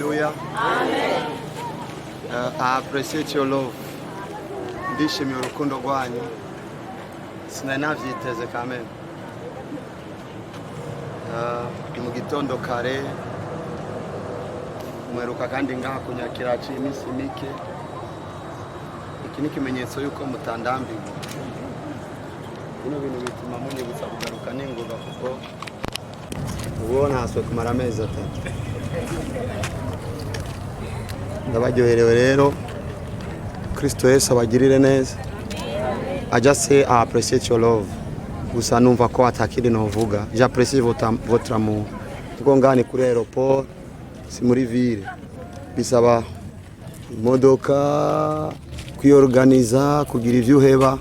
Hallelujah. I appreciate your love. Ndishimiye urukundo rwanyu. Sinari navyiteze kameme. Ni mu gitondo kare mweruka kandi ngaha kunyakira, haciye iminsi mike. Iki ni ikimenyetso yuko mutandambiwe. Bino bintu bituma munyibutsa kugaruka n'ingoga, kuko ubu ntaswe kumara amezi 3. Ndabaryoherewe rero. Kristo Yesu abagirire neza. I just say I appreciate your love. Gusa numva ko atakindi novuga. J'apprécie votre amour, kuko ngaha ni kuri aéroport, si muri ville. Bisaba imodoka, kwiorganiza, kugira ivyo uheba.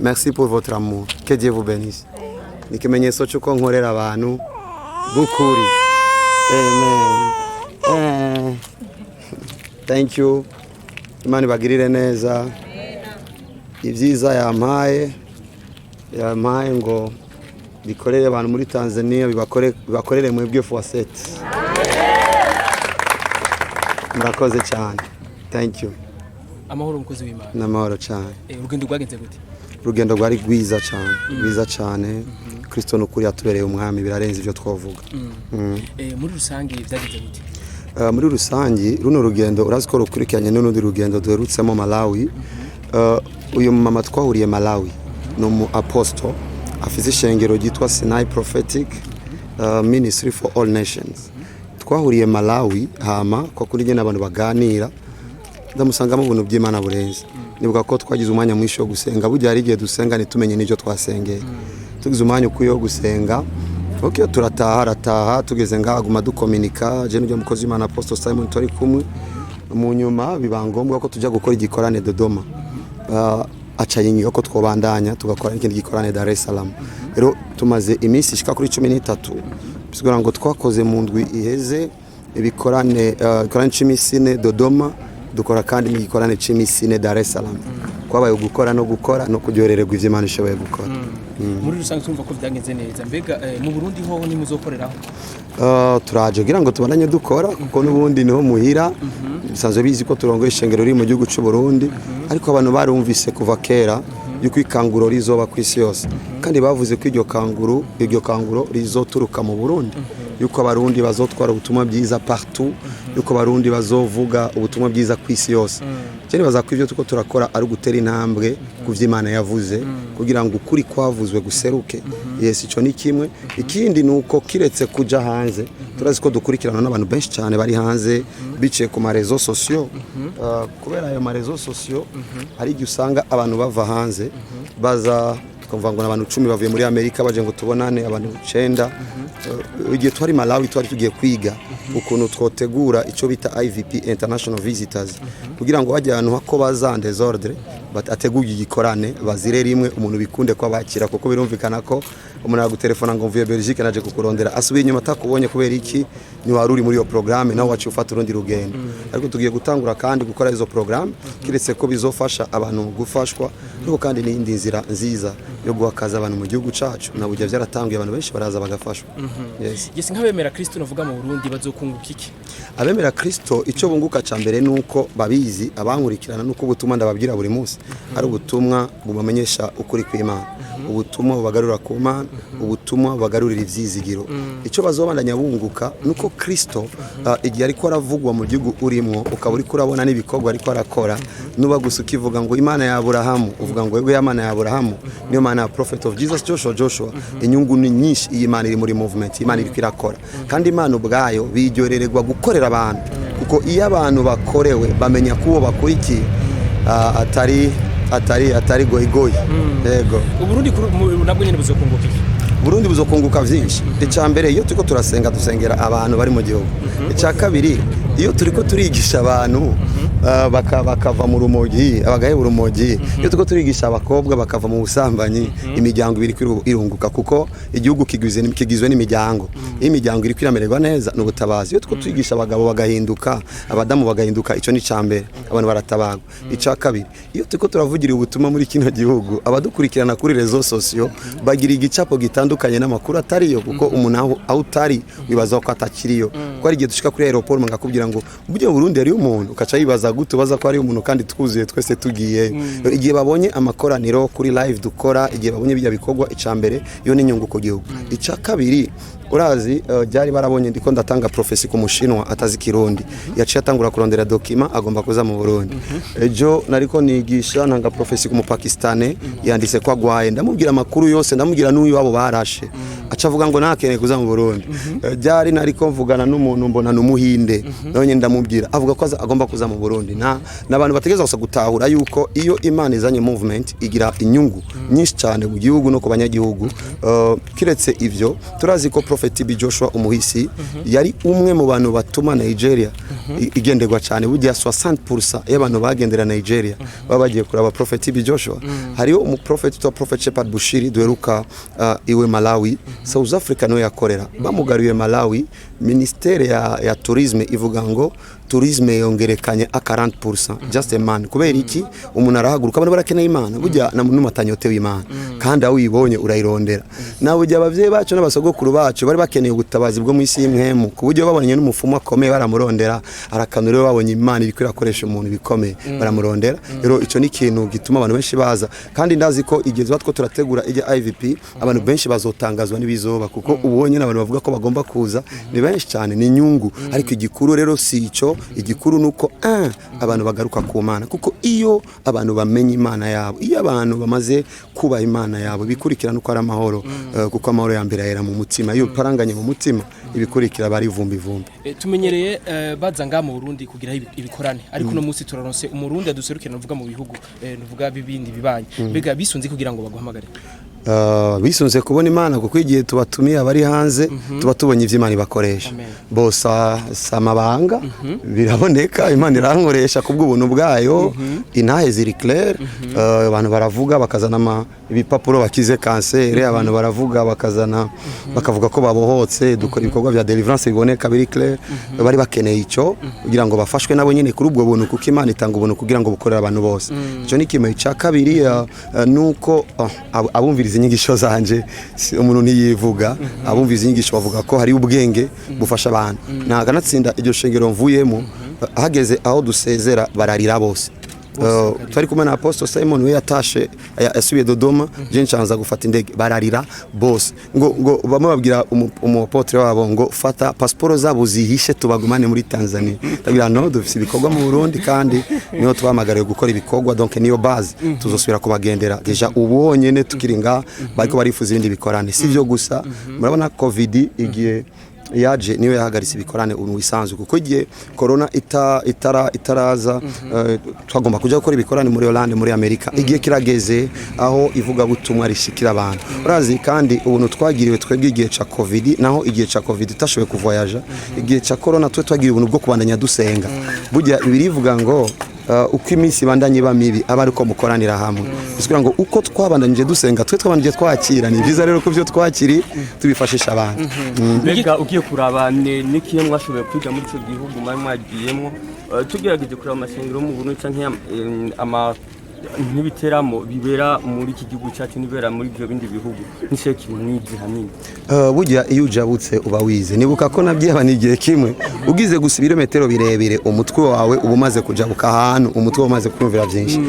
Merci pour votre amour, que Dieu vous bénisse. Ni ikimenyetso cy'uko nkorera abantu b'ukuri. Amen. Thank you. Imana ibagirire neza. Ibyiza yampaye ngo bikorere abantu muri Tanzania, bibakorere mwebwe fois sept. Murakoze cyane, thank you. Amahoro, umukozi w'Imana. N'amahoro cyane. Urugendo rwagenze gute? Urugendo rwari rwiza cyane, rwiza cyane. Kristo ni ukuri yatubereye umwami, birarenze ibyo twavuga. Muri rusange byagenze gute? Muri rusange runo rugendo, urazi ko rukurikiranye n'urundi rugendo duherutsemo Malawi. Uyu mama twahuriye Malawi ni umu apostle, afite ishengero ryitwa Sinai Prophetic Ministry for All Nations. Twahuriye Malawi, hama ko kuri nyine abantu baganira, ndamusangamo ubuntu bw'Imana burenze. Nibuka ko twagize umwanya mwinshi wo gusenga. Burya hari igihe dusenga ntitumenye n'ibyo twasengeye. Tugize umwanya ukwiye wo gusenga, ok, turataha, arataha. Tugeze ngaha aguma dukominika je n'ujya mukozi w'Imana Apostle Simon turi kumwe. Mu nyuma biba ngombwa ko tujya gukora igikorane Dodoma. Aca yinginga ko twobandanya tugakora n'ikindi gikorane Dar es Salaam. Rero tumaze iminsi ishika kuri 13, bisigura ngo twakoze mu ndwi iheze ibikorane, igikorane c'imisi 4 Dodoma, dukora kandi n'igikorane c'imisi 4 Dar es Salaam. Kwabaye ugukora no gukora no kuryohererwa ivyo Imana ishoboye gukora. Muri rusange turumva ko byagenze neza. Mbega mu Burundi hoho ntimuzokoreraho? Turaje kugira ngo tubandanye dukora, kuko n'ubundi niho muhira. Bisanzwe bizi ko turongoye ishengero riri mu gihugu cy'u Burundi, ariko abantu barumvise kuva kera yuko ikanguro rizoba ku isi yose, kandi bavuze ko iryo kanguro rizoturuka mu Burundi, yuko Abarundi bazotwara ubutumwa bwiza partout, yuko Abarundi bazovuga ubutumwa bwiza ku isi yose. Je nibaza ko ivyo turiko turakora ari ugutera intambwe ku vyo Imana yavuze, kugira ngo ukuri kwavuzwe guseruke. Yes, ico ni kimwe. Ikindi ni uko kiretse kuja hanze, turazi ko dukurikirana n'abantu benshi cyane bari hanze biciye ku ma réseaux sociaux. Kubera ayo ma réseaux sociaux, hari igihe usanga abantu bava hanze baza, tukumva ngo ni abantu 10 bavuye muri Amerika baje ngo tubonane, abantu 9. Igihe twari Malawi twari tugiye kwiga ukuntu twotegura icyo bita IVP, International Visitors, kugira ngo bajye ahantu hako baza en désordre, ateguye igikorane bazire rimwe, umuntu bikunde ko abakira, kuko birumvikana ko umuntu aragutelefona ngo mvuye Belgique naje kukurondera, asubiye inyuma atakubonye. Kubera iki? Ni wari uri muri iyo programme, nawe waciye ufata urundi rugendo. Ariko tugiye gutangura kandi gukora izo programme, kiretse ko bizofasha abantu gufashwa, ariko kandi n'iyindi nzira nziza yo guhakaza abantu mu gihugu cacu. Na burya byaratanguye, abantu benshi baraza bagafashwa. Yes. Yes, nk'abemera Kristo navuga mu Burundi bazokunguka iki? Abemera Kristo, icyo bunguka ca mbere nuko babizi, abankurikirana, nuko ubutumwa ndababwira buri munsi ari ubutumwa bubamenyesha ukuri kw'Imana, ubutumwa bubagarura ku Mana, ubutumwa bubagarurira ivyizigiro. Icyo bazobandanya bunguka nuko Kristo, igihe ariko aravugwa mu gihugu urimwo, ukaba uriko urabona n'ibikorwa ariko arakora, nuba gusa ukivuga ngo Imana ya Aburahamu, uvuga ngo yego, ya Mana ya Aburahamu niyo Mana ya Prophet of Jesus Joshua. Joshua, inyungu ni nyinshi. Iyi Imana iri muri movement, Imana iriko irakora, kandi Imana ubwayo biryorererwa gukorera abantu, kuko iyo abantu bakorewe bamenya ko uwo bakurikiye atari goyigoyi. Yego. Uburundi nabwo nyene buzokunguka iki? Burundi buzokunguka vyinshi. Icya mbere, iyo turiko turasenga, dusengera abantu bari mu gihugu. Icya kabiri, iyo turiko turigisha abantu bakava mu rumogi, abagaheba urumogi, iyo turiko turigisha abakobwa bakava mu busambanyi, imiryango ibiri irunguka, kuko igihugu kigizwe n'imiryango. Iyo imiryango iri kwiramererwa neza, ni ubutabazi. Iyo turiko turigisha abagabo bagahinduka, abadamu bagahinduka, ico ni icambere, abantu baratabagwa. Ica kabiri, iyo turiko turavugira ubutumwa muri kino gihugu, abadukurikirana kuri réseaux sociaux bagira igicapo gitandukanye n'amakuru atariyo, kuko umuntu aho utari wibaza ko atakiriyo. Kuko hari igihe dushika kuri aéroport ngakubwira ngo burya mu Burundi hariyo umuntu, ukaca yibaza gute ubaza ko hariyo umuntu kandi twuzuye twese tugiyeyo. Igihe babonye amakoraniro kuri live dukora, igihe babonye bijya bikorwa, ica mbere iyo ni inyungu ku gihugu. Ica kabiri, urazi byari barabonye ndiko ndatanga prophétie ku Mushinwa atazi Kirundi, yaciye atangura kurondera document, agomba kuza mu Burundi. Ejo nariko nigisha, ntanga prophétie ku Mupakistane, yanditse ko agwaye, ndamubwira amakuru yose, ndamubwira n'uyu wabo barashe, aca avuga ngo nakeneye kuza mu Burundi. Byari nariko mvugana n'umuntu, mbona n'Umuhinde, nawe nyene ndamubwira, avuga ko agomba kuza mu Burundi. Na n'abantu bategerezwa gusa gutahura yuko iyo Imana izanye movement igira inyungu nyinshi cyane mu gihugu no ku banyagihugu. Kiretse ivyo, turazi ko Prophet TB Joshua umuhisi yari umwe mu bantu batuma Nigeria igenderwa cyane. Burya 60% y'abantu bagendera Nigeria baba bagiye kuraba Prophet TB Joshua. Hariho umuprofeti witwa Prophet Shepherd Bushiri duheruka iwe Malawi, South Africa niwe yakorera, bamugaruye Malawi, ministère ya tourisme ivuga ngo tourisme yongerekanye a 40%, just a man. Kubera iki? Umuntu arahaguruka, abantu barakeneye Imana. Burya na muntu atanyotewe Imana, kandi aho uyibonye urayirondera. Nawe burya abavyeyi bacu n'abasogokuru bacu bari bakeneye ubutabazi bwo mu isi y'impwemu, ku buryo babonye n'umufumu akomeye baramurondera, arakanura. Iyo babonye Imana iriko irakoresha umuntu bikomeye, baramurondera. Rero ico ni ikintu gituma abantu benshi baza, kandi ndazi ko igihe tuba two turategura ijya IVP, abantu benshi bazotangazwa n'ibizoba, kuko ubonye n'abantu bavuga ko bagomba kuza ni benshi cyane, ni inyungu. Ariko igikuru rero si ico, igikuru nuko abantu bagaruka ku Mana, kuko iyo abantu bamenye Imana yabo, iyo abantu bamaze kubaha Imana yabo, bikurikira nuko ari amahoro, kuko amahoro ya mbere ahera mu mutima. Iyo uparanganye mu mutima, ibikurikira bari ivumbi vumbi. Tumenyereye baza ngaha mu Burundi kugira ibikorane, ariko uno munsi turaronse Umurundi aduserukira, nuvuga mu bihugu nuvuga bibindi bibanye. Mbega bisunze kugira ngo baguhamagare? Bisunze kubona Imana, kuko igihe tubatumiye abari hanze tuba tubonye ivyo Imana ibakoresha. Amen. Bosa si amabanga, biraboneka. Imana irankoresha kubw'ubuntu bwayo, intahe ziri clair. Abantu baravuga bakazana ibipapuro bakize kanseri, abantu baravuga bakazana bakavuga ko babohotse, dukora ibikorwa bya deliverance biboneka, biri clair. Bari bakeneye ico kugira ngo bafashwe nabo nyene kuri ubwo buntu, kuko Imana itanga ubuntu kugira ngo bukorere abantu bose. Ico ni kimwe. Cya kabiri, nuko abumviriza inyigisho zanje, umuntu ntiyivuga, abumviriza inyigisho bavuga ko hari ubwenge bufasha abantu. Ntaganatsinda iryo shengero mvuyemo, hageze aho dusezera bararira bose. Twari kumwe na Apostle Simon, we yatashe yasubiye Dodoma, je ncanza gufata indege, bararira bose ngo bamwe babwira umu apôtre wabo ngo fata pasiporo zabo zihishe tubagumane muri Tanzania. Ndabwira no dufise ibikorwa mu Burundi kandi niho twahamagariwe gukora ibikorwa, donc niyo base tuzosubira kubagendera. Déjà ubu honyene tukiri nga bariko barifuza ibindi bikorane. Si byo gusa, murabona Covid igihe yaje niyo yahagaritse ibikorane ubu bisanzwe, kuko igihe corona itaraza twagomba kujya gukora ibikorane muri Hollande, muri Amerika. Igihe kirageze aho ivugabutumwa rishikira abantu. Urazi kandi ubuntu twagiriwe twebwe igihe ca Covid, naho igihe ca Covid tutashoboye kuvoyaja, igihe ca corona twe twagiriwe ubuntu bwo kubandanya dusenga. Burya birivuga ngo uko iminsi ibandanye iba mibi aba ariko mukoranira hamwe, kugira ngo uko twabandanyije dusenga, twe twabandanyije twakira. Ni byiza rero ko ibyo twakiri tubifashisha abantu. Mbega ugiye kuraba n'ikihe mwashoboye kwiga muri ico gihugu mwari mwagiyemwo? Tugerageje kuraba amasengero mu Burundi canke ama nk'ibiteramo bibera muri iki gihugu cyacu n'ibibera muri ibyo bindi bihugu, n'ikihe kintu mwize hanini? Burya iyo ujabutse uba wize. Nibuka ko nabyihaba igihe kimwe, ugize gusa ibirometero birebire, umutwe wawe uba umaze kujabuka ahantu, umutwe uba umaze kumvira byinshi.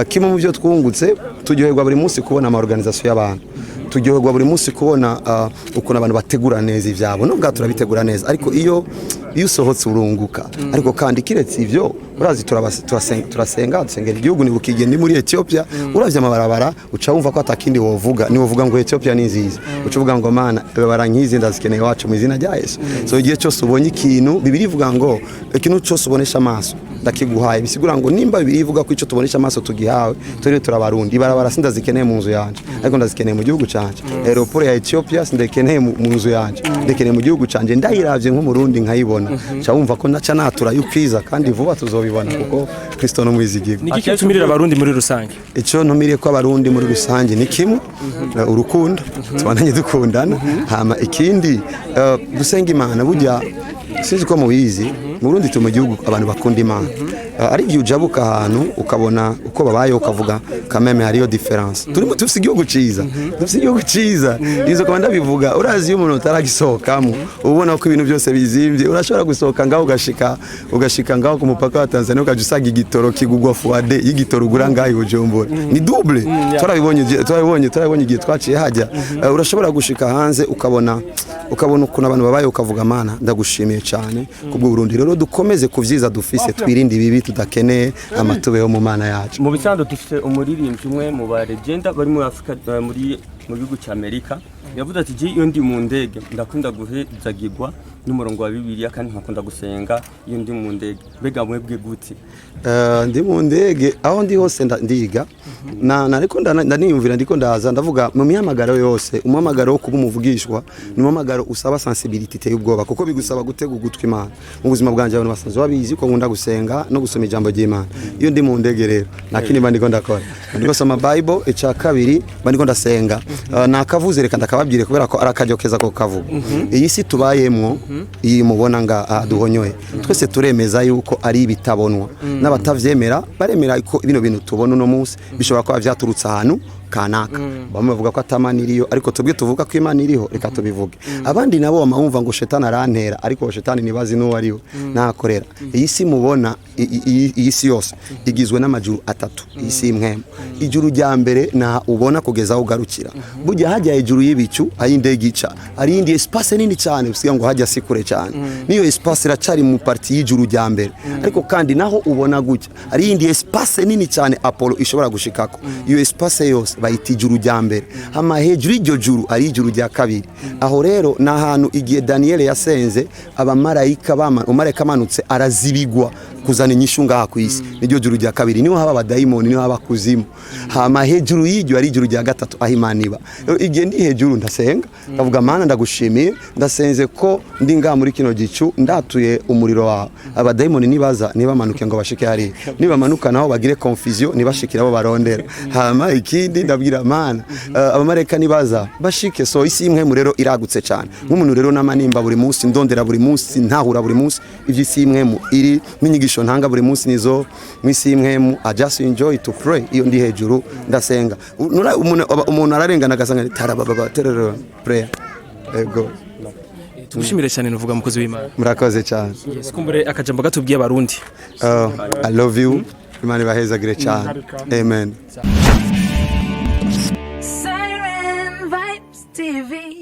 Kimwe mu byo twungutse, turyoherwa buri munsi kubona ama organisation y'abantu, turyoherwa buri munsi kubona ukuntu abantu bategura neza ivyabo. Nubwo turabitegura neza, ariko iyo usohotse urunguka. Ariko kandi kiretse ivyo, urazi turasenga, dusengera igihugu. Nibuka igihe ndi muri Ethiopia, uravye amabarabara uca wumva ko atakindi wovuga, ni wovuga ngo Ethiopia ni nziza, uca uvuga ngo Mana, ibarabara nkizi ndazikeneye iwacu mu izina rya Yesu. So igihe cyose ubonye ikintu, Bibiliya ivuga ngo ikintu cyose ubonesha amaso ndakiguhaye. Bisigura ngo nimba Bibiliya ivuga ko ico tubonesha amaso tugihawe, turi turabarundi. Ibarabara sindazikeneye mu nzu yanje, ariko ndazikeneye mu gihugu canje. Aéroport ya Ethiopia sindakeneye mu nzu yanje, ndakeneye mu gihugu canje. Ndayiravye nk'Umurundi nkayibona, ca wumva ko naca natura yukwiza kandi vuba tuzobibona. bazobibona, kuko Kristo n'umwizigirwa. Ni iki utumirira Abarundi muri rusange? Icyo ntumiriye ko Abarundi muri rusange ni kimwe, urukundo, tubandanye dukundana. Hama ikindi, gusenga Imana. Burya sinzi ko mubizi, mu Burundi turi mu gihugu abantu bakunda Imana. Ari igihe ujabuka ahantu ukabona uko babayeho, ukavuga kameme hariyo différence. Turimo dufite igihugu ciza, dufite igihugu ciza. Izo kaba ndabivuga, urazi iyo umuntu utaragisohokamo ubona ko ibintu byose bizimvye. Urashobora gusohoka ngaho ugashika ngaho ku mupaka wa Tanzania, ukaja usanga igitoro kigugwa fois deux y'igitoro ugura ngaho i Bujumbura, ni double. Turabibonye igihe twaciye hajya. Urashobora gushika hanze ukabona ukuntu abantu babaye, ukavuga: "Mana, ndagushimiye cyane kubwo Burundi." Rero dukomeze ku vyiza dufise, twirinde ibibi tudakeneye, amatubeho mu Mana yacu. Mu bisanzwe dufite umuririmbyi umwe mu ba legend bari muri Afrika, muri mu gihugu cya Amerika, yavuze ati: "Je iyo ndi mu ndege ndakunda guhezagirwa n'umurongo wa Bibiliya, kandi nkakunda gusenga iyo ndi mu ndege." Mbega mwebwe gute? Ndi mu ndege, aho ndi hose ndiga na ariko ndaniyumvira, ndiko ndaza ndavuga mu mihamagaro yose, umuhamagaro wo kuba umuvugishwa ni umuhamagaro usaba sensibility iteye ubwoba, kuko bigusaba gutega ugutwi Imana. Mu buzima bwanjye abantu basanzwe babizi ko nkunda gusenga no gusoma ijambo ry'Imana. Iyo ndi mu ndege rero nta kindi mba ndiko ndakora, ndiko soma Bible. Icya kabiri, mba ndiko ndasenga. Nakavuze, reka ndakababwire kubera ko ari akaryo keza ko kavuga. Iyi si tubayemwo, iyi mubona nga aha duhonyoye, twese turemeza yuko ari ibitabonwa. N'abatavyemera baremera ko bino bintu tubona uno munsi bishobora kuba vyaturutse ahantu kanaka. Bamwe bavuga ko atamana iriyo, ariko twebwe tuvuga ko Imana iriho, reka tubivuge. Abandi nabo bama bumva ngo shetani arantera, ariko shetani ntibazi n'uwo ariwe nakorera. Iyi si mubona, iyi si yose igizwe n'amajuru atatu. Iyi si imwemo, ijuru rya mbere na ubona kugeza aho ugarukira. Burya hajya hejuru y'ibicu aho indege ica hari iyindi espace nini cyane, usiga ngo hajya si kure cyane, niyo espace iracari mu partie y'ijuru rya mbere. Ariko kandi naho ubona gutya hari iyindi espace nini cyane Apollo ishobora gushikako. Iyo espace yose bayita ijuru rya mbere. Hama hejuru y'iryo juru ari ijuru rya kabiri. Aho rero ni ahantu igihe Daniel yasenze, abamarayika umumarayika amanutse arazibigwa kuzana inyishu ngaha ku isi. Niryo juru rya kabiri, niho haba abadayimoni, niho haba kuzimu. Hama hejuru y'iryo ari ijuru rya gatatu, aho Imana iba. Rero igihe ndi hejuru ndasenga, ndavuga: "Mana, ndagushimiye, ndasenze ko ndi ngaha muri kino gicu, ndatuye umuriro wawe. Abadayimoni nibaza nibamanuke ngo bashike hariya, nibamanuka naho bagire confusion, nibashikira abo barondera." Hama ikindi ndabwira Mana, abamarayika nibaza bashike. So isi imwe mu rero iragutse cyane. Nk'umuntu rero nama nimba buri munsi, ndondera buri munsi, ntahura buri munsi ivyo isi imwe mu iri, n'inyigisho ntanga buri munsi nizo mu isi imwe mu. I just enjoy to pray. Iyo ndi hejuru ndasenga. Umuntu ararengana agasanga tarababa terere prayer. Ego. Tugushimire cyane, nuvuga mukozi w'Imana. Murakoze cyane. Yes, kumbure akajambo gatubwiye Abarundi. I love you. Imana ibahezagire cyane. Amen.